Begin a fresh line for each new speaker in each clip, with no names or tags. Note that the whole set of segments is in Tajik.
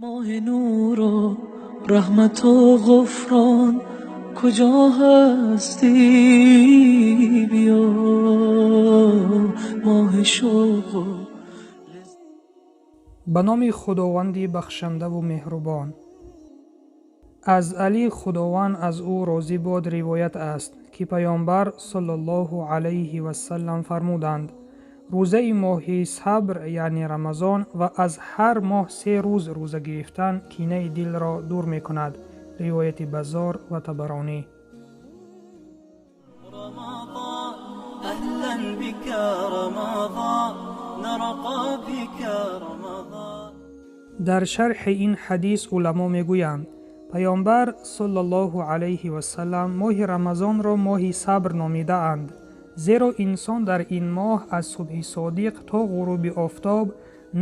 Моҳи нуру раҳмату ғуфрон, куҷо ҳастӣ биё, моҳи шавқу.
Ба номи Худованди бахшандаву меҳрубон. Аз Алӣ, Худованд аз ӯ розӣ бод, ривоят аст, ки Паёмбар саллаллоҳу алайҳи васаллам фармуданд: рӯзаи моҳи сабр, яъне Рамазон, ва аз ҳар моҳ 3 рӯз рӯза гирифтан кинаи дилро дур мекунад. Ривояти Баззор ва Табаронӣ. Дар шарҳи ин ҳадис уламо мегӯянд: Паёмбар саллаллоҳу алайҳи васаллам моҳи Рамазонро моҳи сабр номидаанд, зеро инсон дар ин моҳ аз субҳи содиқ то ғуруби офтоб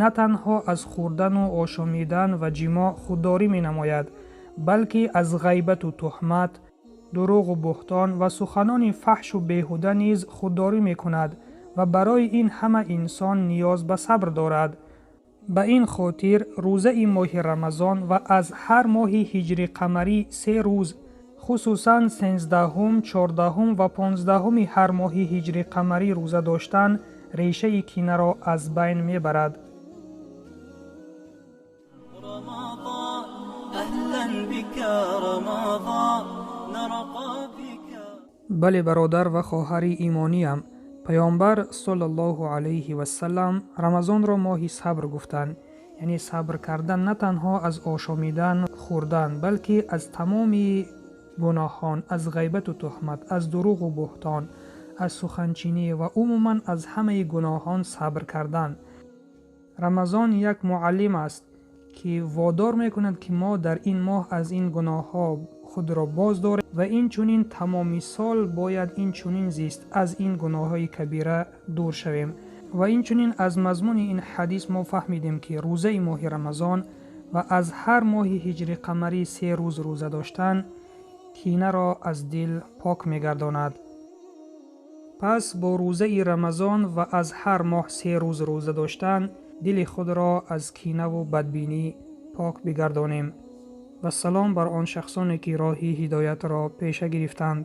на танҳо аз хӯрдану ошомидан ва ҷимоъ худдорӣ менамояд, балки аз ғайбату туҳмат, дурӯғу буҳтон ва суханони фаҳшу беҳуда низ худдорӣ мекунад ва барои ин ҳама инсон ниёз ба сабр дорад. Ба ин хотир рӯзаи моҳи Рамазон ва аз ҳар моҳи ҳиҷри қамарӣ 3 рӯз, хусусан 13, 14 ва 15 ҳар моҳи ҳиҷри қамарӣ рӯза доштан решаи кинаро аз байн мебарад. Бале, бародар ва хоҳари имониям, Паёмбар саллаллоҳу алайҳи васаллам Рамазонро моҳи сабр гуфтанд, яъне сабр кардан на танҳо аз ошомидан, хӯрдан, балки аз тамоми гуноҳон, аз ғайбату туҳмат, аз дурӯғу буҳтон, аз суханчинӣ ва умуман аз ҳамаи гуноҳон сабр кардан. Рамазон як муаллим аст, ки водор мекунад, ки мо дар ин моҳ аз ин гуноҳҳо худро боз дорем ва инчунин тамоми сол бояд инчунин зист, аз ин гуноҳҳои кабира дур шавем. Ва инчунин аз мазмуни ин ҳадис мо фаҳмидем, ки рӯзаи моҳи Рамазон ва аз ҳар моҳи ҳиҷри қамарӣ 3 рӯз рӯза доштан кинаро аз дил пок мегардонад. Пас бо рӯзаи Рамазон ва аз ҳар моҳ 3 рӯз рӯза доштан дили худро аз кинаву бадбинӣ пок бигардонем. Ва салом бар он шахсоне, ки роҳи ҳидоятро пеша гирифтанд.